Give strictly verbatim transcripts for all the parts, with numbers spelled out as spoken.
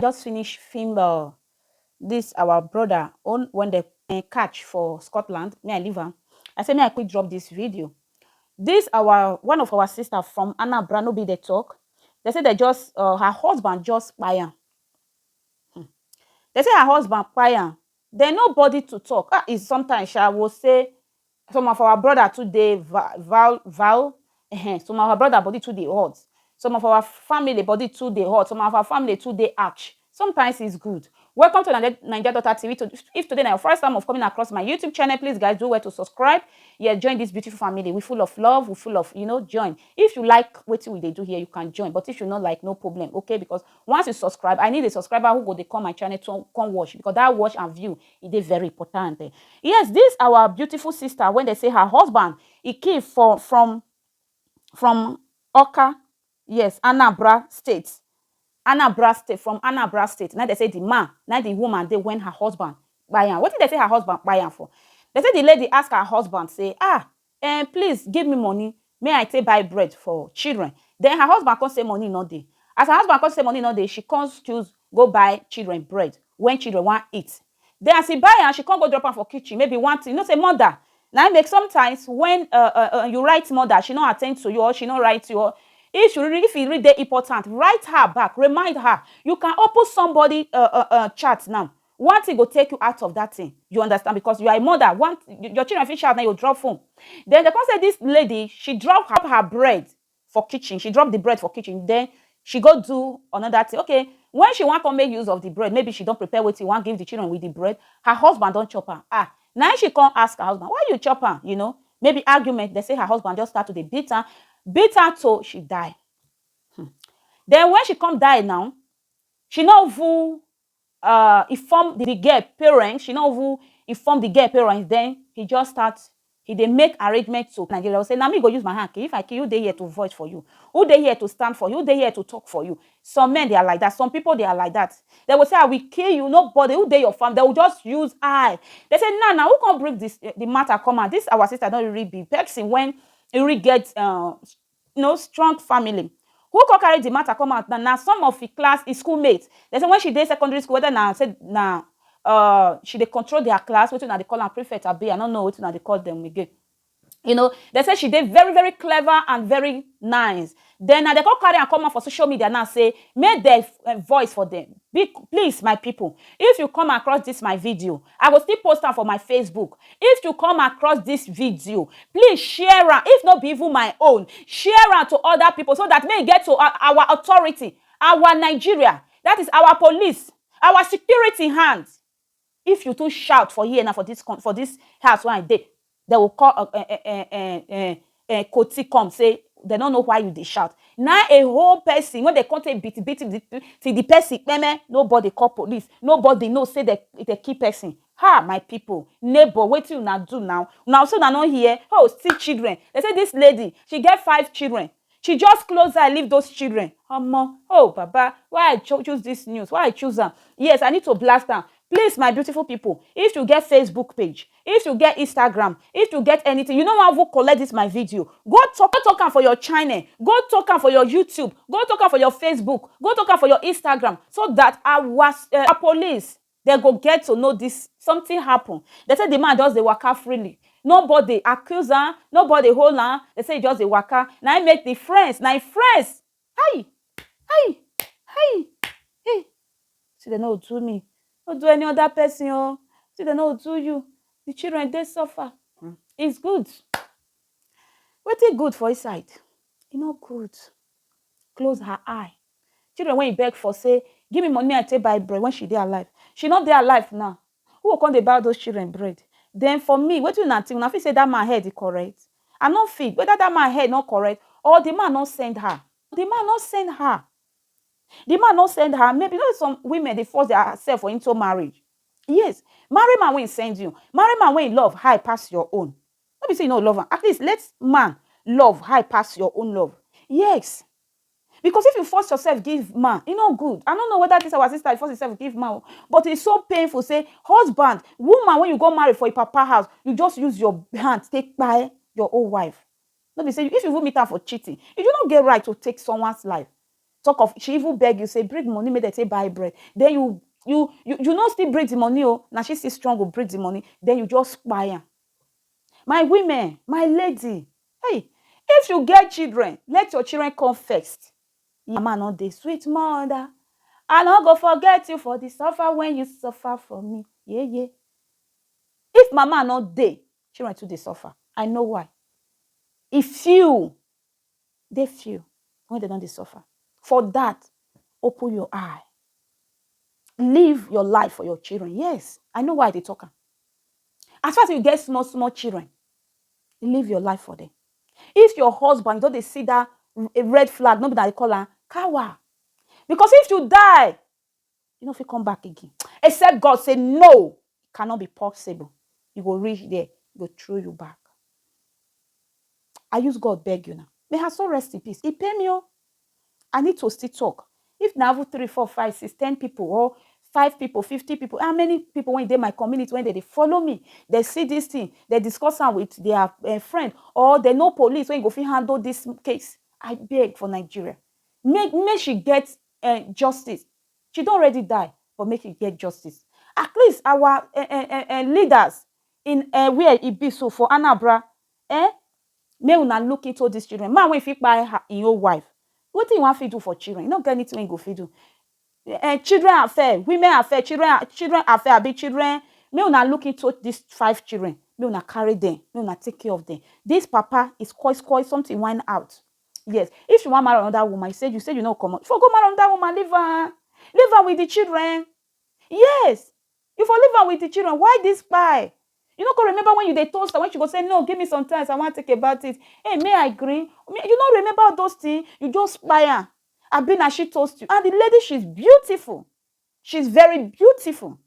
Just finish film uh, this our brother own when they uh, catch for Scotland. Me I leave am. I say me I quick drop this video. This our one of our sister from Anambra no be the talk. They say they just uh, her husband just kpai am. Hmm. They say her husband kpai am. Then nobody to talk. Ah, is sometimes I will say some of our brother too dey vow vow vow. Ehen, some of our brother body too dey hot. Some of our family body too dey hot. Some of our family too dey ash. Sometimes it's good. Welcome to Naija Naija Daughter T V. To, if today na your first time of coming across my YouTube channel, please guys do well to subscribe. Yeah, join this beautiful family. We full of love. We full of you know join. If you like wetin we dey do here, you can join. But if you no like, no problem. Okay, because once you subscribe, I need a subscriber who go dey come my channel to come watch because that watch and view e dey very important. Eh. Yes, this our beautiful sister when they say her husband he kill for from from Oka, yes, Anambra State. Anambra State, from Anambra State. Now they say the man, now the woman they when her husband buy am. What did they say her husband buy am for? They say the lady ask her husband say, ah, and please give me money. May I take buy bread for children? Then her husband come say money no dey. As her husband come say money no dey, she come choose go buy children bread when children want eat. Then as he buy am, she come go drop am for kitchen. Maybe one thing, you know, say mother. Now make sometimes when uh, uh, uh, you write mother, she no attend to you or she no write you. Or if you really, if you read the important, write her back, remind her. You can open somebody uh, uh, uh, chat now. One thing go take you out of that thing. You understand? Because you are a mother. One, your children fit shout now, you drop phone. Then they come say this lady, she drop her, her bread for kitchen. She drop the bread for kitchen. Then she go do another thing. Okay, when she want come make use of the bread, maybe she don't prepare wetin wan give the children with the bread. Her husband don't chop her. Ah, now she come ask her husband, why you chop her? You know, maybe argument. They say her husband just start to dey beat her, beat her till she die. Hmm. Then when she come die now, she no even uh, inform the girl parents. She no even inform the girl parents. Then he just start. He dey make arrangement to Nigeria. Say, now me go use my hand kill. If I kill you, they here to voice for you. Who they here to stand for you? Who they here to talk for you? Some men they are like that. Some people they are like that. They will say, I will kill you. Nobody who they your farm. They will just use I. They say, nah, now who can bring this eh, the matter come out? This our sister don't really be vexing when he really get uh, you know, strong family. Who come carry the matter come out? Now, now some of the class is schoolmates. They say when she dey secondary school, whether now said now uh she dey control their class, what you they call am prefect, abi I don't know what you they call them again. You know, they say she dey very, very clever and very nice. Then now they come carry and come out for social media now say, make their uh, voice for them. Be, please, my people, if you come across this my video, I will still post am for my Facebook. If you come across this video, please share am. If not be even my own, share am to other people so that may get to our, our authority, our Nigeria, that is our police, our security hands. If you too shout for here now for this for this house where I dey, they will call uh, uh, uh, uh, uh, uh, Koti come say they don't know why you dey shout. Now a whole person when they come take beat beat the, till the person, meme, nobody call police, nobody know say they they kill person. Ha, my people, neighbor, what you now do now? Now so now not here. Oh, see children. They say this lady, she get five children. She just close eye leave those children. Omo, oh baba, why I cho- choose this news? Why I choose am? Yes, I need to blast am. Please, my beautiful people, if you get Facebook page, if you get Instagram, if you get anything, you know how to collect this my video. Go talk, go talk am for your channel, go talk am for your YouTube, go talk am for your Facebook, go talk am for your Instagram, so that our uh, police they go get to know this something happen. They say the man just dey waka freely. Nobody accuse am, nobody hold am. They say e just dey waka. Na im make the friends, na im friends. Hi, hi, hi, hey. See, they no do me, no do any other person. Oh, see, they no do you. The children they suffer. Hmm. It's good. Wetin good for inside? E no good. Close her eye. Children when you beg for say, give me money I take buy bread when she dey alive. She not dey alive now. Who will come dey buy those children bread? Then for me, what do you not think? Una fit say that man head is correct. I no fit whether that man head not correct or the man not send her. The man not send her. The man not send her. Maybe you know some women they force themselves for into marriage. Yes, marry man when send you. Marry man when love high pass your own. No be say you no love am. At least let man love high pass your own love. Yes. Because if you force yourself give man, e no good. I don't know whether this our sister force herself give man, o, but it's so painful. Say husband, woman, when you go marry for a papa house, you just use your hand take buy your own wife. No be say if you even meet her for cheating, you do not get right to take someone's life. Talk of she even beg you say bring money make dem take buy bread, then you you you you no still bring the money o, na she still struggle bring the money, then you just kpai am. My women, my lady, hey, if you get children, let your children come first. Mama no dey sweet mother, I no go forget you for the suffer when you suffer for me. Yeah, yeah. If mama no dey, children too dey suffer. I know why. E few, dey few when dem don dey suffer. For that, open your eye. Live your life for your children. Yes, I know why I dey talk am. As far as you get small small children, live your life for them. If your husband don dey see that red flag, no be that I call am kawa. Because if you die, you no fit come back again. Except God say no, it cannot be possible. You go reach there, e go throw you back. I use God beg you now. May her soul rest in peace. E pain me o. I need to still talk. If na even three, four, five, six, ten people or five people, fifty people, how many people wey dey my community wey dey dey follow me, dey see this thing, dey discuss am with their eh, friend or dey know police wey go fit handle this case. I beg for Nigeria. Make make she get eh, justice. She don already die, but make she get justice. At least our eh, eh, eh, eh, leaders in eh, where e be so for Anambra, eh, make una look into these children. Man wey fit kpai her im own wife, wetin e wan fit do for children? E no get anything wey e go fit do. Eh, children affair, women affair, children children affair abi children, make una look into these five children, make una carry them, make una take care of them. This papa is koi koi something wine out. Yes, if you wan marry another woman, you say you say you no comot, for go marry another woman, leave her, leave her with the children. Yes, you for leave her with the children. Why this kpai? You no go remember when you dey toast her, when she go say no, give me some time, I wan think about it. Hey, may I gree? You no remember all those things, you just kpai am. Abi na she toast you? And the lady, she's beautiful. She's very beautiful.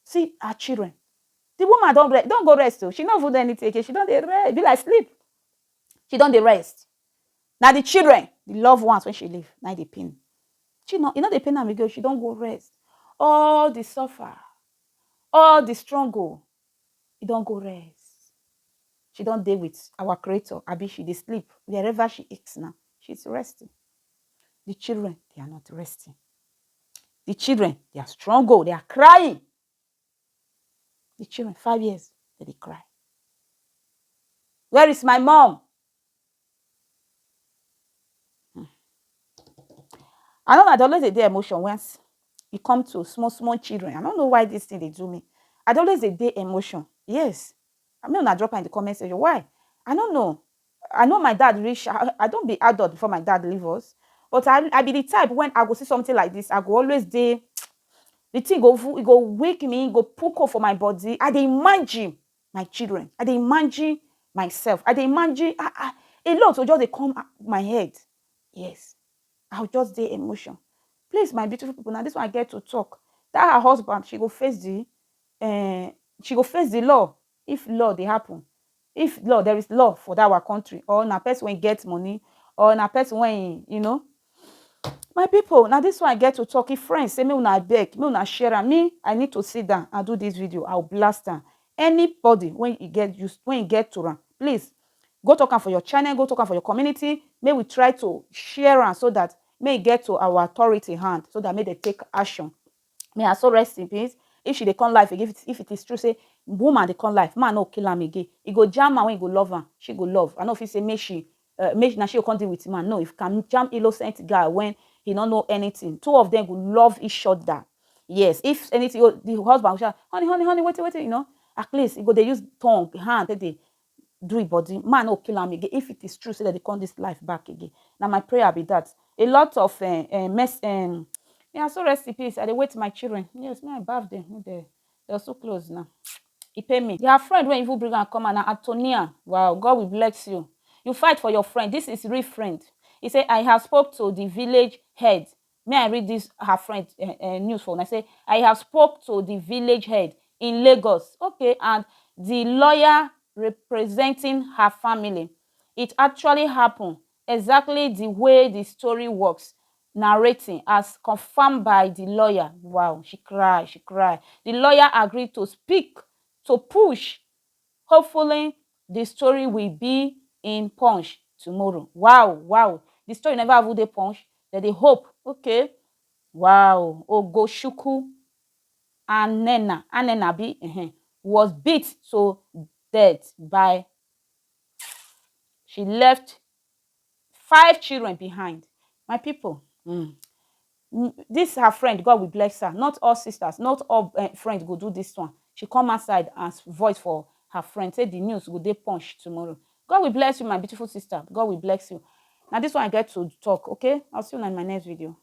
See her children. The woman don rest, don go rest o. She no even do anything again. She don dey rest. Be like sleep. She don dey rest. Na the children, the loved ones wey she leave, na dey pain. She no, e no dey pain am again. She don go rest. All the suffer, all the struggle, e don go rest. She don dey with our creator, abi she dey sleep wherever she is now. She's resting. The children, they are not resting. The children, they are struggle, they are crying. The children, five years, they dey cry. Where is my mom? Hmm. I know that I dey always dey emotion once e come to small small children. I no know why this thing dey do me. I dey always dey dey emotion. Yes. I mean, una drop am in the comment section. Why? I no know. I know my dad reach, I, I don be adult before my dad leave us. But I, I be the type when I go see something like this, I go always dey, the thing go, e go wake me, e go put cold for my body. I dey imagine my children. I dey imagine myself. I dey imagine, ah, ah, a lot go just dey come my head. Yes. I go just dey emotion. Please, my beautiful people, na this one I get to talk. That her husband, she go face the, eh, she go face the law if law dey happen. If law, there is law for that our country, or na person wey get money, or na person wey, you know. My people, na this one I get to talk. If friends say make una beg, make una share am. Me, I need to sit down and do this video. I will blast am. Anybody wey e get use, wey e get to am, please go talk am for your channel, go talk am for your community. Make we try to share am so that make e get to our authority hand, so that make dem take action. May her soul rest in peace. If she dey come life again, if it, if it is true say woman dey come life, man no kill am again. E go jam man wey go love am, she go love. I no fit say make she, uh, make na she go come deal with man. No, if can jam innocent guy when he no know anything, two of them go love each other. Yes, if anything, oh, the husband go shout, "Honey, honey, honey, wait, wait," you know. At least e go dey use tongue, hand, take dey do e body. Man no kill am again if it is true say dem dey come this life back again. Na my prayer be that. A lot of uh, uh, mess. Um, yeah, so rest in peace. I dey wait my children. Yes, me I baff them. Make they they are so close now. E pay me. Their friend wey even bring am come and na Antonia. Wow, God will bless you. You fight for your friend. This is real friend. He say I have spoke to the village head. May I read this her friend uh, uh, news for? I say I have spoke to the village head in Lagos. Okay, and the lawyer representing her family. It actually happened exactly the way the story works, narrating as confirmed by the lawyer. Wow, she cry, she cry. The lawyer agreed to speak, to push. Hopefully, the story will be in Punch tomorrow. Wow, wow. The story never even dey punch. Dem dey hope. Okay. Wow. Ogochukwu Anena, Anena be, uh-huh, was beat to death by, she left five children behind. My people, mm, mm, this her friend, God will bless her. Not all sisters, not all uh, friends go do this one. She come outside and voice for her friend. Say the news go dey punch tomorrow. God will bless you, my beautiful sister. God will bless you. Now this one I get to talk, okay? I'll see you in my next video.